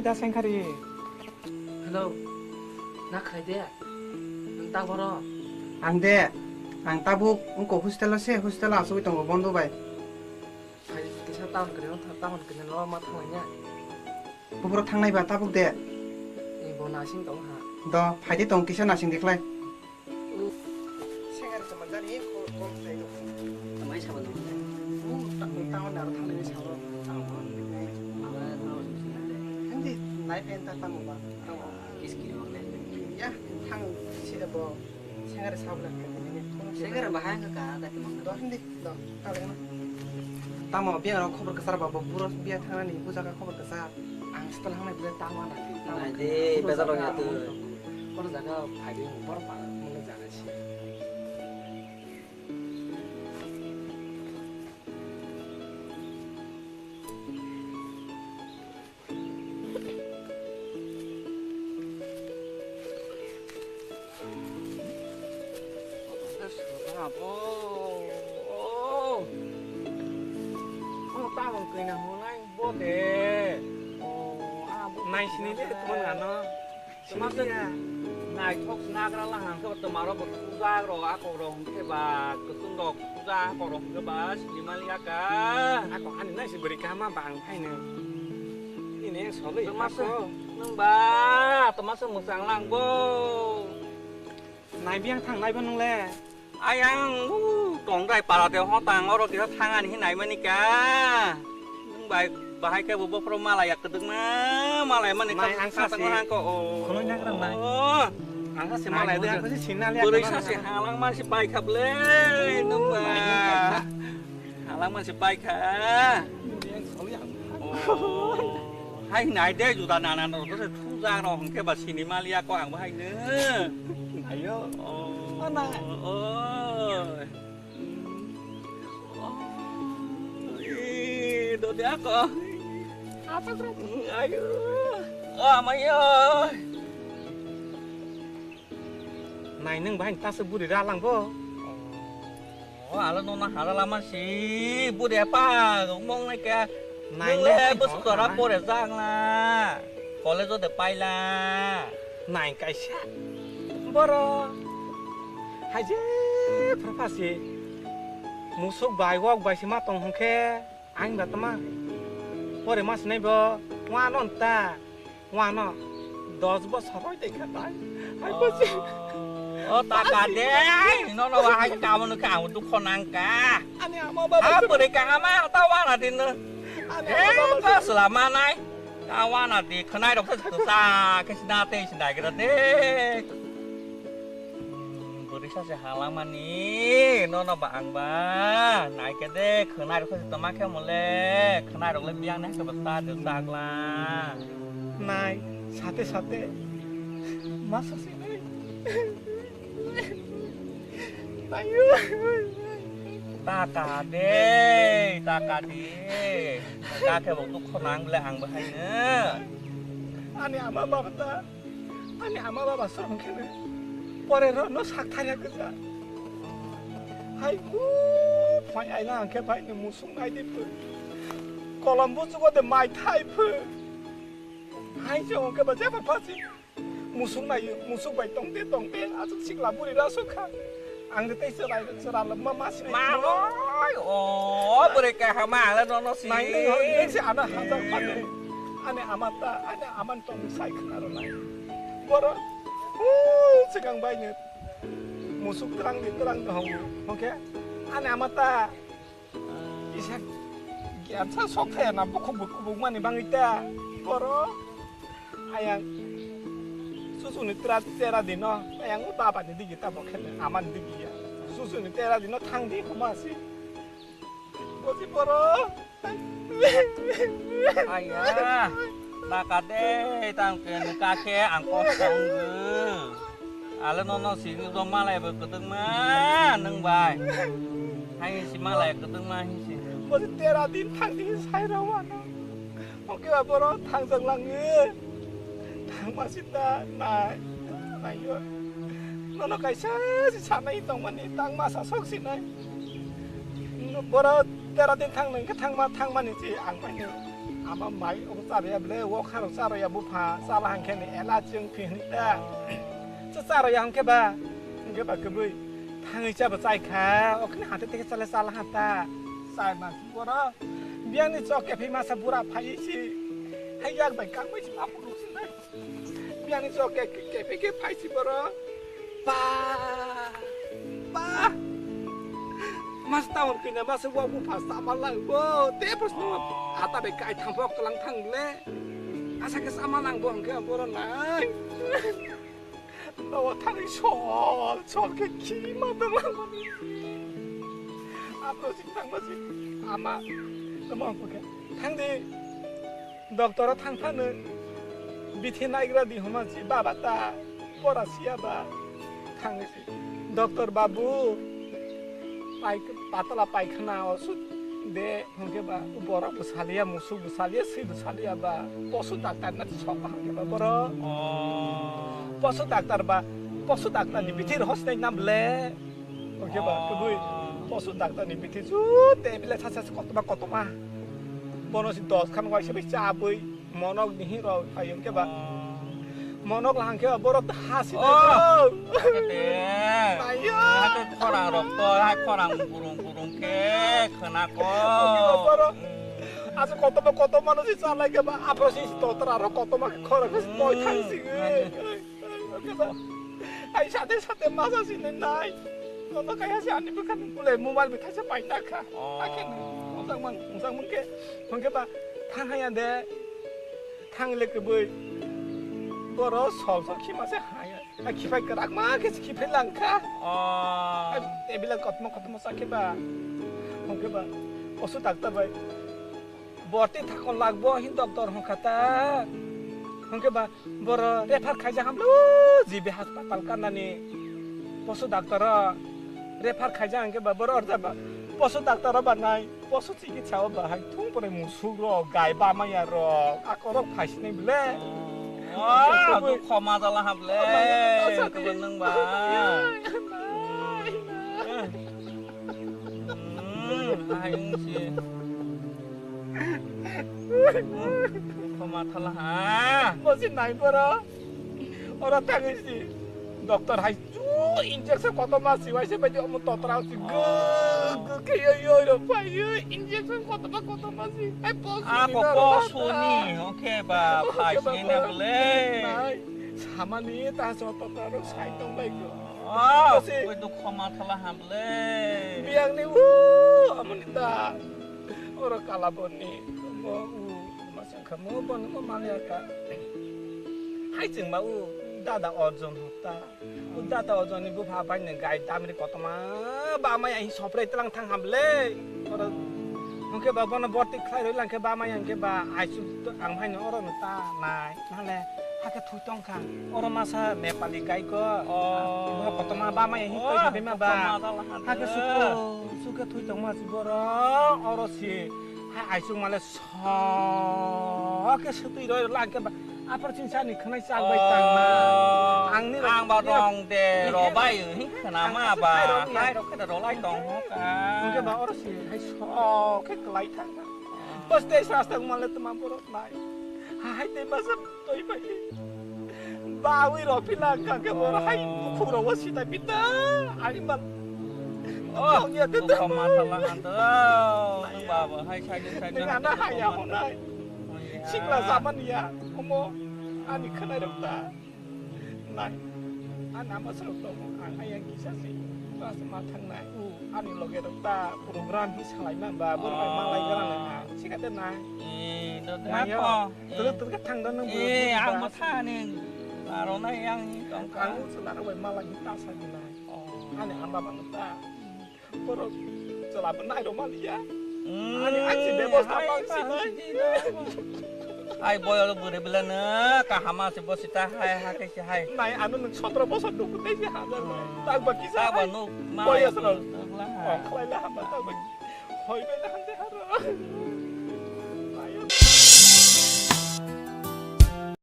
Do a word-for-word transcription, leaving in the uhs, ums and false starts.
Da sengkhari. Hello. Na khlai de? Ang ta boro. Ang de, ang tabuk wngkha hostel o se, hostel o asugwi tongo bondo bai. Phai kisa town kwrwi wngkha, town kwrwi no ma thanglaiya. Buphuru thangnai ba tabuk de. Ni bo nasing tong ha. Do, phai de tong kisa nasing de khlai. Sengari se manjani, kol, kol khlai do. Tamai sabo no. U, ta, ta, ta, na, thangnai sabo. Tamo, tamo, tamo. Hindi, nai pen ta tamo ba. Tamo. Kis kiri wang le. Ya, thang, sida bo. Sengari sabo le. Sengari bahai ka ka, ta tamo. Do, hindi, do, ta le. Tamo, biya rok khobor kwchar ba, bo, buro biya thangnani, bu jaga khobor kwchar. Ang setel hangnai bwle tamo na. Nai de, bejalo ya tu. Kono jaga phai de, bor pa, mung jaga si. Nai sini de, teman ano. Sini ya. Naithok nagra lahang khe, tomaro bo tujak rok, akok rok hwnkhe ba, kwchwng rok tujak, akok rok hwnkhe ba, sini maliya ka. Akok ani nai si bwrwi kaham ma bang phaino. Ini solo. Tomasa, nung ba, tomasa mwchang lang bo. Nai biyang thang nai bo nung le. Ayang, uh, tongdai para de hotang, oro kisa thangan hinai mani ka. Nung bai, bahai khe bo bophoro malai ya kwdwkma, malai mani ka. Nai, ang sa se hangko, oh. Khuloi nagra nai. Oh, ang sa se malai de, ang sa se sinali ya. Bwrwi sa se halang man se pai kha ble, nung ba. Halang man se pai kha. Oh. Hai nai de juda nana no se thujak rok hwnkhe ba sini maliya ko ang bahai no. Ayo. Oh. Ana. Oh. Oh. Ih, do de ako. Apa bro? Ayo. Oh, amayo. Nai nung bahai ta se buri ra lang bo. Oh, alo no na hala lama si buri apa mong nai ke. Nai nung le nai bus ko kora ra nai. Pore jang la. College o de paila. Nai kaisa. Boro. Haje phrapha si. Musuk bai wok bai si ma tong hwnkhe. Ang da tama. Pore ma sinai bo. Wa non ta. Wano dos bosor roi tei kha tai. Hai bo se. O ta ka de. No no wa hai ka mo no ka mo dukho nang ka. Ani ama baba. Ha bwrwi ka ama ta wana din no. Ani ama baba. He ba sala manai. Ta wana di khwnai rok sa sa khe sina tei sina gira de. Bwrwi sa se halangmani, nono ba ang ba, nai khe de, khwnai rok khe tongma khe mole, khwnai rok le biyang nai khe bwsa de chakla. Nai, sate sate, ma sa se nai. Ayo. Ta ka de, ta ka de. Ka khe bo dukho nang le ang bahai no. Ani ama baba ta. Ani ama baba song khe no pore rw no sak thar ya kwcha. Hai khu phai aila ang khe phai no musung nai di phu. Kolom buchugo de mai thai phu. Hai se hwnkhe ba jeba phasi. Musung nai musuk bai tong te tong te aswk sikla buri la suk kha. Ang de tei chwrai chwra lwma ma sinai. Ma noi, o bwrwi kaham ang le nono si. Nai nai hor nai se ana hajar phan. Ani ama ta ani ama tong sai khna rw nai. Boro, hu, swkang bai ni musuk twrang di twrang di hwngo. Hwnkhe ani ama ta kisa giyan sa sok thaya na bukhuk bukhuk mani bangwi ta. Boro, ayang, susuni tra tera dino, ayang baba ni digi ta bokhe ama ni digi ya. Susuni tera dino thang di homa si. Bosi boro. Aya, baka de, tang pen kake ang kos tong. Ale nono sini do malai bo kwtwkma nung bai. Hai si malai kwtwkma hi si. Bosi tera din thang di sai ra wano. Oke ba boro thang jang langi. Thang ma si ta nai. Nai yo. Nono kaisa si sanai tong mani tang ma sa sok si nai. Boro tera din thang nang khe thangma thangmani si ang pai no. Ama mai o charaya ble, o kharo charaya bupha, chala hangkhe ni ela chwng phi hini ta. Cha charaya hangkhe ba, hangkhe ba kwbwi. Thangwi chaba chai kha, o khini hate teke chala chala ha ta. Chai ma boro. Biang ni chok kephi masa bura phai si. Hai yak bai kang bai si ma phuru si nai. Biang ni chok ke, ke, kephi ke phai si boro. Ba. Ba. Mas tawon kina mas wa bupha sa ma lang bo. Te pos no ata be kai thang bok lang thang le. Asa ke sa ma lang bo hangke boro nai. Nawa thani sol, sol ke ki ma dang lang. Apo si thang ma si ama. Tamo ko ke. Thang di. Doctor o thang phano bithi naigra di homa si baba ta pora siya ba thang si doctor babu pai patala paikhana osud de hongke ba borok bo saliya musuk bo saliya swi bo saliya ba posu doctor na sok ba hongke ba borok posu doctor ba posu doctor ni bithi hosnai nam le. Oke ba, kwbwi posu doctor ni bithi ju te bile sa sa kotoma kotoma. Bono si dos khan waisa bai chabwi monok ni hiro phaiyung ke ba. Monok lahang ke ba borok ta hasi Oh. Ayo. Hai khorang rok to, hai khorang burung burung ke khana ko. Oke ba borok. Asa kotoma kotoma no si chalai ke ba, apro si totra rok kotoma khorang si moi thang si. Ai, sate sate masa sini nai. Nono kaya si ani bukan mulai mobile bithai se paina kha. Oh. Akhir mosang mang, mosang mungke, mungke ba thang haya de, thang le kebui. Boro sol sol khima se haya. Ai khipai kerak ma ke khipai langkha. Oh. Ai, ebila kotmo kotmo sakhe ba. Mungke ba, osu doctor bai. Borti thakon lagbo hin doctor hongkha ta. Hongke ba boro refer khaijak hamle o G B hospital kanani posu doctor o refer khaijak hingke ba boro orja ba posu doctor o ba nai posu chikitsa o ba hai thung pore musuk rok gai bamaya rok akorok phaisinai bile. Oh, adu khoma jala hable. Khoma jala hable. Kebo nang ba. Hmm, ahai wngsi. Khoma thala ha. Bosi nai boro. Ora tangwi si. Doctor hai chu injection koto ma si waise bai omo totra si gu gu ke yo yo ro pai yo injection koto ma koto ma si. Ai po Ah, suni ko na po ro suni. Oke ba, phai sini na bole. Samani ta so totra ro sai tong bai go. Oh, Kasi. Woi dukho ma thala hamle. Biang ni u amoni ta. Oro kala boni. Mo u masang kha mo bon mo mangya ka. Hai ching ma u dada Arjun hokta. U dada Arjun ni bupha bai ni gai damri kotoma. Ba mai ai sopre tlang thang hamle. Oro hongke ba bono borti khlai roi langke ba mai angke ba ai chu ang hai no oro no ta nai. Nale hake thui tong kha. Oro masa Nepali gai ko. Oh. Bo kotoma ba mai hi koi bima ba. Hake suko suke thui tong ma si boro. Oro si ha ai chung male so ke sutui roi lang ke ba. Apar chin sa ni khnai chak bai tang ma. Ang ni ang ba rong de ro bai hi khna ma ba. Hai rok ke ro lai tong ho ka. Hingke ba oro si hai so ke klai thang. Bas dei srastang male tma borok nai. Hai dei bas toi pai. Bawi ro pila ka ke bor hai khuro wo sita pita. Ani mal. Oh, ya tu tu. Koma thala hanto. Baba hai sai sai. Nang ana hai ya honai. Sikla zaman ya. Omo ani khanai rok ta. Nai. Ani ama srok tongo. Ang ayang kisa si. Bas ma thangnai. Ani loge rok ta program hi salai ma ba bor bai malai gara na. Sikate nai. Eh, do Nai yo. Ko. Tulu tulu ka thang do nang. Eh, ang ma tha ni. Aro nai yang ni tong ka. Ang sala bai malai ta sa ni nai. Oh. Ani ama ba ta. Borok chwla bo nai rw maliya. Ani ang si bebosta hai bang si nai. Hai boyol bwrwi belano kaham se bo sita hai ha khe se hai. Nai ano nwng sotro bosor dukhu tei se hajar nai. Hmm. Tak ba kisa tak ba hai. Nuk ma boyos rok. Tagla ha. Oh, khlai la hamba tak ba. Hoi bai la hande haro.